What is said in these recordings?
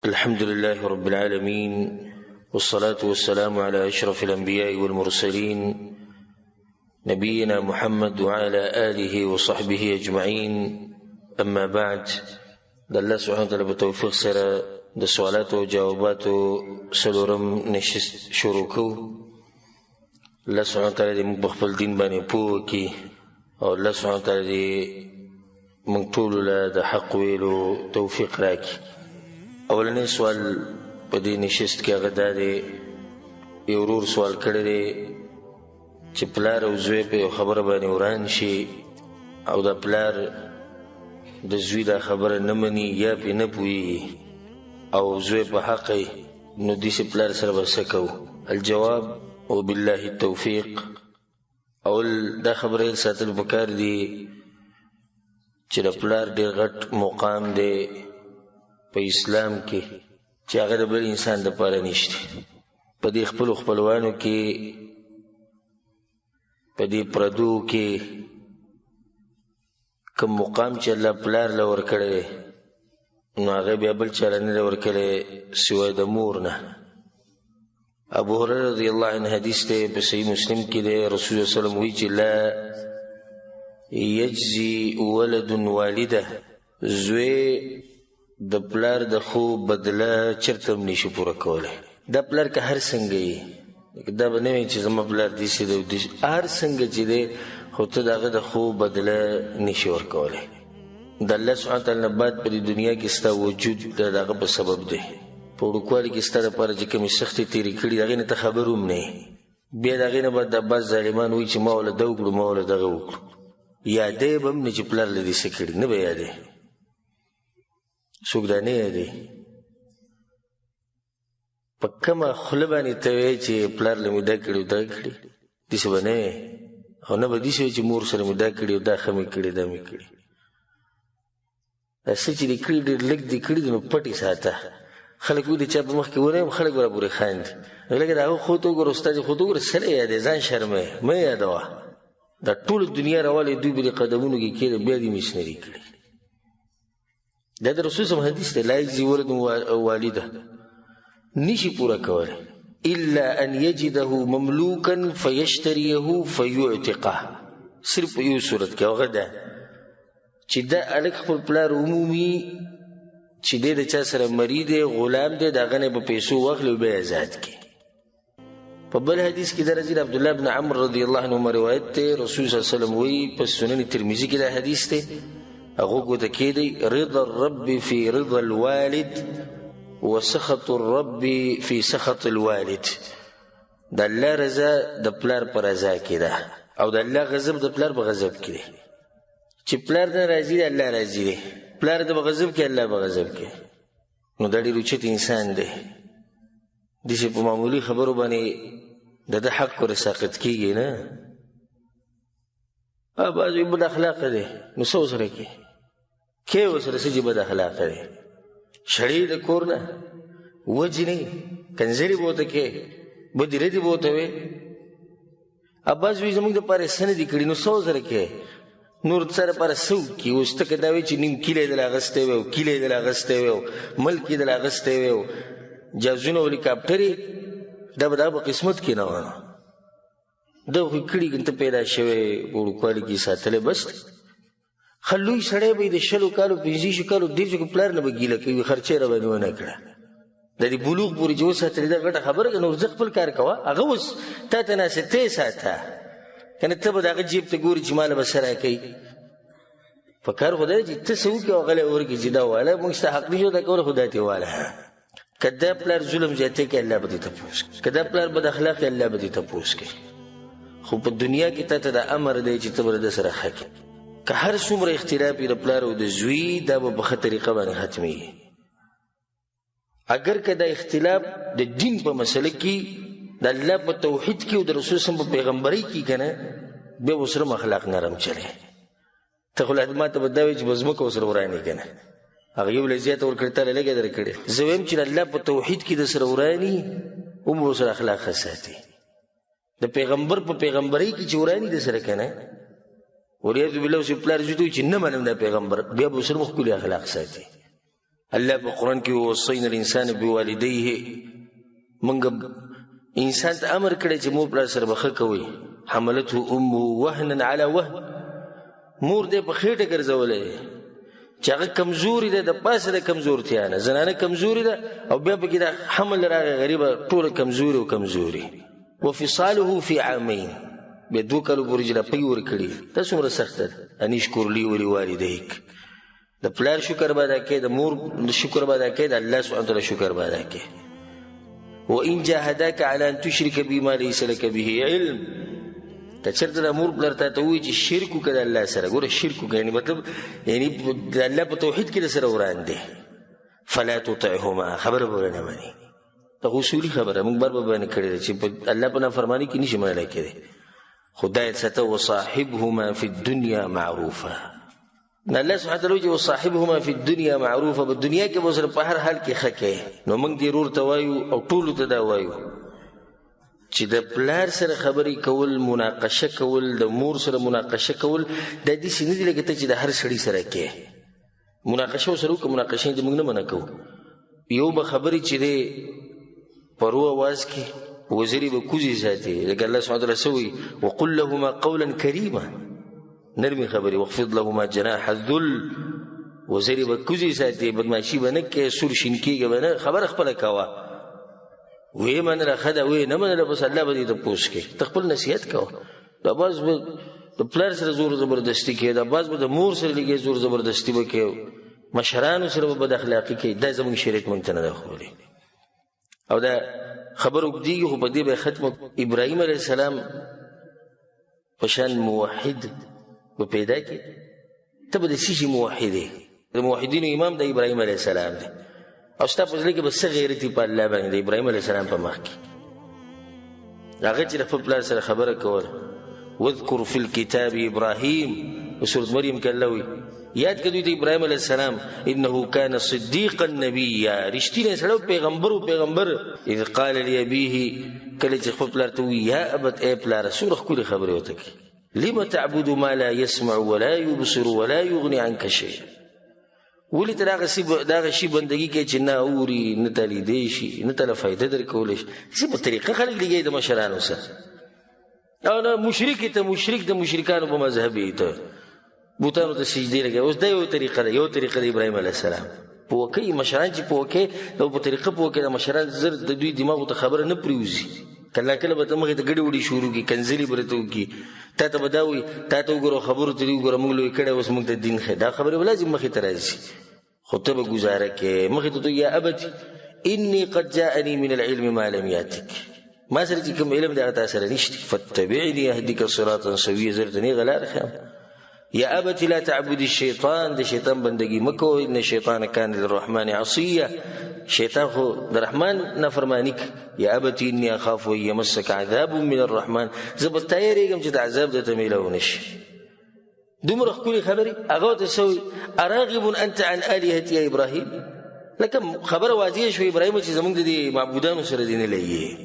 الحمد لله رب العالمين، والصلاة والسلام على أشرف الأنبياء والمرسلين، نبينا محمد وعلى آله وصحبه أجمعين. أما بعد، د الله سبحانه وتعالی په توفیق سره د سوالاتو او جواباتو څلورم نشست شروع کوو. الله سبحانه وتعالی دې موږ په خپل دین باندې پوه کړي، او الله سبحانه وتعالی دې موږ ټولو له د حق ویلو توفیق راکړي. اولنی سوال په دې نشست کې هغه دا دی، یو ورور سوال کړی دی چې پلار او زوی په یو خبره باندې وران شي، او دا پلار د زوی دا خبره نه مني یا پې نه پوهېږي، او زوی په حق دی، نو داسې پلار سره به څه کوو؟ الجواب وبالله التوفیق. اول دا خبره یې ساتل پکار دي چې د پلار ډېر غټ مقام دی په اسلام کې، چې هغه د بل انسان دپاره نشته. په دې خپلو خپلوانو کې، په دې پردو کې کوم مقام چې الله پلار له ورکړی دی، نو هغه بیا بل چا له نه دی ورکړی سوای د مور نه. ابو هريره رضی الله عنه حدیث دی، په صحیح مسلم کې دی، رسول الله صلی الله علیه وسلم وایي چې لا یجزي ولد والده، زوی د پلار د ښو بدله چېرته هم نشي پوره کولی. دا پلار که هر څنګه وي، دا به نه وي چې زما پلار داسې دی او داسې، هر څنګه چې دی، خو ته د هغه د ښو بدله نشي ورکولی. د الله سبحانه وتعالی نه بعد په دې دنیا کې ستا وجود د هغه په سبب دی. په وړوکوالي کې ستا دپاره چې کومې سختې تېرې کړي، د هغې نه ته خبر هم نه یې. بیا د هغې نه بعد دا بعض ظالمان وایي چې ما وله دا وکړو، ما وله دغه وکړو، یادی به هم نه چې پلار له دې څه کړي، نه به یادی، څوک دا نه یادوي. په کومه خوله باندې ته وایې چې پلار له مې دا کړي او دا کړي، داسې به نه وایې، او نه به داسې وایې چې مور سره مې دا کړي او دا ښه مې کړي، دا مې کړي. دا څه چې دې کړي ډېر لږ دې کړي دي، نو پټ یې ساته. خلک وایي د چا په مخ کې ونه یم، خلک به راپورې خاندي. نو لکه د هغه خو ته وګوره، استاد خو ته وګوره، څه له یادې، ځان شرموې، مه یې یادوه. دا ټوله دنیا راولې، دوی به دې قدمونو کې کښېږدي، بیا دې مې څه نه دي کړي. دا د رسول صلی الله علیه وسلم حدیث دی، لا یجزي ولد والده، نشي پوره کولی الا ان یجده مملوکا فیشتریه فیعتقه، صرف په یو صورت کې، هغه ده چې دا هلک خپل پلار ومومي چې دی د چا سره مری دی، غلام دی، د هغه نه په پیسو واخلي او بیا یې ازاد کړي. په بل حدیث کې د رضی عبد الله بن عمرو رضی الله عنهما روایت دی، رسول صلی الله علیه وسلم وایي، په سنن ترمذي کې دا حدیث دی، هغه ګوته کېدی، رضا الرب فی رضا الوالد وسخط الرب فی سخط الوالد. د الله رضا د پلار په رضا کې ده، او د الله غضب د پلار په غضب کې دی. چې پلار نه راضي دی، الله راضي دی، پلار د په غضب کې، الله په غضب کې. نو دا ډېر اوچت انسان دی، داسې په معمولي خبرو باندې د ده حق ور ساقط کېږي نه. بعضې بد اخلاقه دی، نو څه ورسره کوې؟ کې ورسره څه چې بد اخلاقه دی، شړې د کور نه وجنې، کنځلې به ورته کوې، بدې ردې به ورته وې. بعضې وایي زموږ دپاره یې څه نه دي کړي، نو څه ورسره کوې؟ نور څه لپاره څه وکړي؟ اوس ته که دا وایې چې نیم کلی یې دله اخیستی وی، او کلی یې دله اخیستی وی، او ملک یې دله اخیستی وی، او جازونه او هلیکاپټرې، دا به د هغه په قسمت کې نه وه. دا خو یې کړي، که ته پیدا شوی په وړوکوالي کې یې ساتلی، بس دی. ښه لوی سړی به یې د 20 کالو، 25 کالو، 30 کالو پلار نه به ګیله کوي، خرچه یې راباندې ونه کړه. د دې بلوغ پورې چې وساتلې دا غټه خبره ده، نو زه خپل کار کوه، هغه اوس تا ته ناست دی، ته یې ساته، که نه ته به د هغه جیب ته ګورې چې ما له به څه راکوي. په کار خو دا دی چې ته څه وکړې او هغه له یې ورکړې چې دا واله، موږ ستا حق نشو ادا کولی، خو دا ترې واله. که دا پلار ظلم زیاتی کوي، الله به دې تپوس کوي، که دا پلار بد اخلاق دی، الله به دې تپوس کوي. خو په دنیا کې تا ته دا امر دی چې ته به له ده سره ښه کړې. که هر څومره اختلاف وي د پلار او د زوی، دا به په ښه طریقه باندې ختمېږي. اگر که دا اختلاف د دین په مسله کې، د الله په توحید کې او د رسول صلی الله علیه وسلم په پیغمبرۍ کې که نه، بیا به ورسره هم اخلاق نرم چلی. ته خو لا ما ته به دا وایې چې به ځمکه ورسره ورانې که نه، هغه یو له زیاته ورکړې، تا له لږه درکړې. زه وایم چې د الله په توحید کې د سره وراني هم به ورسره اخلاق ښه ساتي. د پیغمبر په پیغمبرۍ کې چې وراني د سره که نه، وریاض بالله اوس پلار زوی ته وایي چې نه منم دا پیغمبر، بیا به ورسره هم ښکلي اخلاق ساتي. الله په قرآن کې وصینا الانسان بوالدیه، موږ انسان ته امر کړی چې مور پلار سره به ښه کوئ. حملته امه وهنا علی وهن، مور دې په خېټه ګرځولی دی چې هغه کمزوري ده، د پاسه د کمزورتیا نه زنانه کمزوري ده، او بیا پکې دا حمل راغی غریبه ټوله کمزوري او کمزوري. وفصاله فی عامین، بیا دوه کالو پورې چې دا پی ورکړي، دا څومره سخته ده. ان اشکر لي ولوالدیک، د پلار شکر به ادا کوې، د مور شکر به ادا کوې، د الله سبحانه وتعالی شکر به ادا کوې. وان جاهداک علی ان تشرک بی ما لیس لک به علم، که چېرته د مور پلار تا ته ووایي چې شرک وکړه د الله سره، ګوره شرک وکړه، یعنې مطلب یعنې د الله په توحید کې د سره وران دی، فلا تطعهما، خبره به ورنه مني. دا خو اصولي خبره موږ بار بار بیان کړې ده چې په الله په نافرماني کې نشي منلی کېدی. خدای څه ته وصاحبهما فی الدنیا معروفا، نو الله سبحانه وتعالی چې وصاحبهما فی الدنیا معروفا، په دنیا کې به سره په هر حال کې ښه کوې. نو موږ دې ورور ته وایو او ټولو ته دا وایو چې د پلار سره خبرې کول، مناقشه کول، د مور سره مناقشه کول، دا داسې نه دي لکه ته چې د هر سړي سره کې مناقشه ورسره وکړه. مناقشه دې موږ نه منع کوو. یو به خبرې چې دی په رو اواز کې وزرې به کوزې ساتي، لکه الله سبحانه وتعالی څه وایي، وقل لهما قولا کریما، نرمې خبرې، واخفض لهما جناح الذل، وزرې به کوزې ساتي، بدماشي به نه کوې، سور شین کېږي به نه، خبره خپله کوه. ویې منله ښه ده، ویې نه منله بس الله به دې تپوس کوي، ته خپل نصیحت کوه. دا بعض به د پلار سره زور زبردستي کوي، دا بعض به د مور سره لګي زور زبردستي به کوي، مشرانو سره به بد اخلاقي کوي. دا زموږ شریعت موږ ته نه ده ښوولې. او دا خبر اوږدېږي خو په دې به یې ختمه. ابراهیم علیه السلام په شان موحد به پیدا کړي، ته به د څه شي موحد یې؟ د موحدینو امام د ابراهیم علیه السلام دی، او ستا په زړه کې به څه غیرت وي په الله باندې د ابراهیم علیه السلام په مخ کې؟ هغه چې د خپل پلار سره خبره کوله، واذکر فی الکتاب ابراهیم، په سورة مریم کې الله وایي یاد کړه دوی ته ابراهیم علیه السلام، انه کان صدیقا نبیا، رښتینی سړی و، پیغمبر و، پیغمبر. اذ قال لابیه، کله چې خپل پلار ته ووایي یا ابت، ای پلاره، څومره ښکلې خبرې ورته کوي، لم تعبد ما لا يسمع ولا يبصر ولا يغني عنك شيئا، ولې ته دغه شي بندګي کوې چې نه اوري، نه ته لیدی شي، نه ته له فایده درکولی شي؟ څه په طریقه خلک لګوي د مشرانو سره، او نه مشرک ته، مشرک د مشرکانو په مذهب یې ته بوتانو ته سجدې لګوي. اوس دا یو طریقه ده، یو طریقه د ابراهیم علیه السلام پوه کوي مشران چې پوه کوي، دا په طریقه پوه کوي، د مشران زر د دوی دماغو ته خبره نه پرېوځي. کله کله به ته مخې ته ګډې وډې شروع کړي، کنځلې به راته وکړي، تا ته به دا وایي، تا ته وګوره خبرو ته دې وګوره، موږ لوی کړی اوس موږ ته دین ښیي، دا خبرې به لازم مخې ته راځي، خو ته به ګزاره کوې مخې ته. ته یا ابت انی قد جاءني من العلم ما لم یاتک، ما سره چې کوم علم دی هغه تا سره نشته، فاتبعني اهدک صراطا سویا، زه درته نېغه لاره ښیم. یا ابت لا تعبد الشیطان، د شیطان بندګي مه کوئ، ان الشیطان کان للرحمن عصیه، شیطان خو د رحمان نافرماني کوي. یا ابت انی اخاف ان یمسک عذاب من الرحمن، زه به تا یېرېږم چې د عذاب درته میلاو نه شي. دومره ښکلې خبرې هغه ورته څه وایي، اراغب انت عن الهتي یا ابراهیم، لکه خبره واضح شوه ابراهیم چې زموږ د دې معبودانو سره دې نه لګي.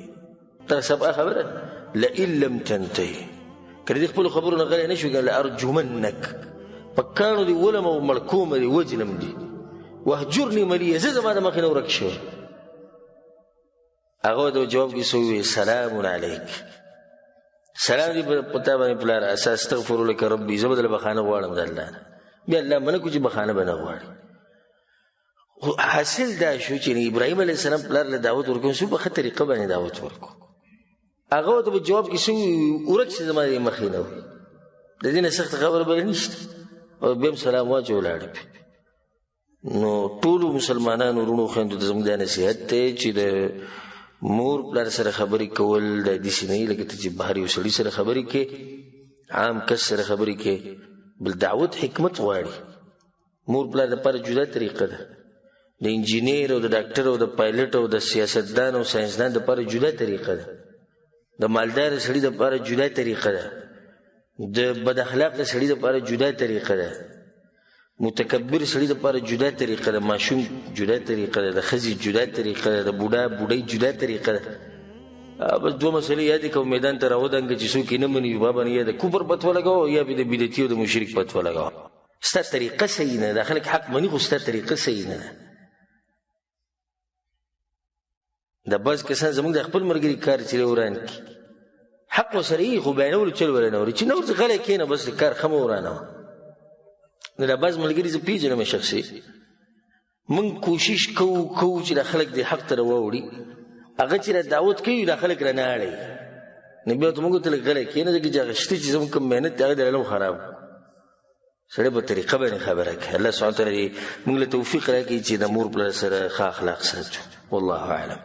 تر سبا خبره لئن لم تنتهي، که دې خپلو خبرو نه غلی نه شو، لأرجمنک، په کاڼو دې ولم او مړ کومه دې وجنم دې، وهجرني ملیه، زه زما د مخې نه ورک شوم. هغه ورته جواب کې څه وویل، سلام علیک، سلام دې په تا باندې پلاره، استغفر لک ربي، زه به درله بخښنه غواړم د الله نه. بیا الله منه کړو چې بخښنه به نه غواړي. خو حاصل دا شو چې ابراهیم علیه السلام پلار له دعوت ورکړو، څو په ښه طریقه باندې دعوت ورکړو. هغه ورته په جواب کې څه وویل، ورک شه زما دې مخې نه وي، د دې نه سخته خبره بله نشته. او بیا هم سلام واچوه ولاړ. نو ټولو مسلمانانو وروڼو خویندو ته زموږ دا نصیحت دی چې د مور پلار سره خبرې کول دا داسې نه وي لکه ته چې بهر یو سړي سره خبرې کوې، عام کس سره خبرې کوې. بل دعوت حکمت غواړي. مور پلار دپاره جدا طریقه ده، د انجینیر او د ډاکټر او د پایلټ او د سیاستدان او ساینسدان دپاره جدا طریقه ده، د مالدار سړي دپاره جدا طریقه ده، د بد اخلاقه سړي دپاره جدا طریقه ده، متکبر سړي دپاره جدا طریقه ده، ماشوم جدا طریقه ده، د ښځې جدا طریقه ده، د بوډا بوډۍ جدا طریقه ده. بس دوه مسئلې یادې کړه، میدان ته راودانګه چې څوک یې نه مني، بابا نه یا د کفر فتوا لګوه یا به د بدعتي او د مشرک فتوا لګوه. ستا طریقه صحیح نه ده، خلک حق مني خو ستا طریقه صحیح نه ده. دا بعض کسان زموږ د خپل ملګري کار چې وران کړي، حق ورسره یي خو بیانولو چل ورنه اوري، چې نه ورته غلی کښېنه بس کار ښه مه ورانوه. نو دا بعض ملګري زه پېژنم شخصي، موږ کوشش کوو کوو چې دا خلک دې حق ته راواوړي، هغه چې را دعوت کوي دا خلک رانه اړوي، نو بیا ورته موږ ورته لږ غلی کښېنه، ځکه چې هغه شته چې زموږ کوم محنت دی هغه د علم خراب سړی په طریقه باندې خبره کوي. الله سبحانه وتعالی دې موږ له توفیق راکړي چې د مور پلار سره ښه اخلاق ساتو. والله اعلم.